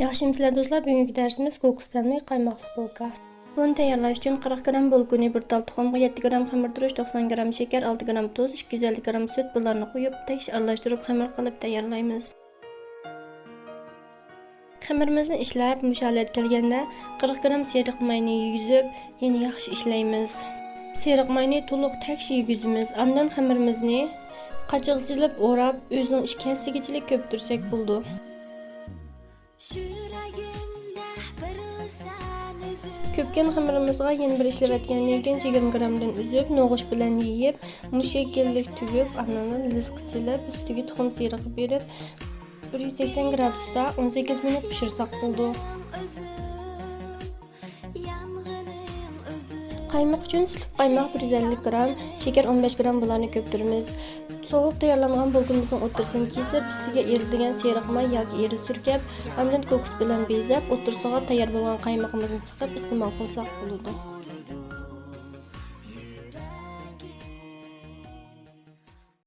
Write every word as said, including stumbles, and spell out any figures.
ياخشىمۇسىلەر دوستلار، بۈگۈنكى دەرسىمىز كوكۇس تەملىك قايماقلىق بولكا. بۇنى تەييارلاش ئۈچۈن قىرىق گرام بولكىنى، بىر تال تۇخۇمغا يەتتە گرام خېمىر تۇرۇش، توقسان گرام شېكەر، ئالتە گرام تۇز، ئىككى يۈز ئەللىك گرام سۈت بۇلارنى قۇيۇپ، تەكشى ئارىلاشتۇرۇپ خېمىر قىلىپ تەييارلايمىز. خېمىرىمىزنى ئىشلەپ مۇشۇ ھالەتكە كەلگەندە، قىرىق گرام سېرىق ماينى يېگۈزۈپ، يەنە ياخشى ئىشلەيمىز. سېرىق ماينى تولۇق تەكشى يېگۈزىمىز. ئاندىن خېمىرىمىزنى قاچىغا سېلىپ ئوراپ، ئۆزىنىڭ ئىككى ھەسسىگىچىلىك كۆپتۈرسەك بولىدۇ. كۆپكەن خېمىرىمىزغا يەنە بىر ئىشلەۋەتكەندىن كېيىن، يىگىرمە گرامدىن ئۈزۈپ، نوغۇچ بىلەن يېيىپ، مۇشۇ شەكىللىك تۈگۈپ، ئاندىن لىسقا سېلىپ، ئۈستىگە تۇخۇم سېرىقى بېرىپ، بىر يۈز سەكسەن گرادۇستا ئون سەككىز مىنۇت پىشۇرساق بولىدۇ. قايماق ئۈچۈن سۈتلۈك قايماق بىر يۈز ئەللىك گرام، شېكەر ئون بەش گرام بۇلارنى كۆپتۈرىمىز. سوۋۇپ تەييارلانغان بولكىمىزنىڭ ئوتتۇرىسىنى كېسىپ، ئۈستىگە ئېرىتىلگەن سېرىق ماي ياكى ئېرىق سۈركەپ، ئاندىن كوكۇس بىلەن بېزەپ، ئوتتۇرىسىغا تەييار بولغان قايمىقىمىزنى سىقىپ ئىستېمال قىلساق بولىدۇ.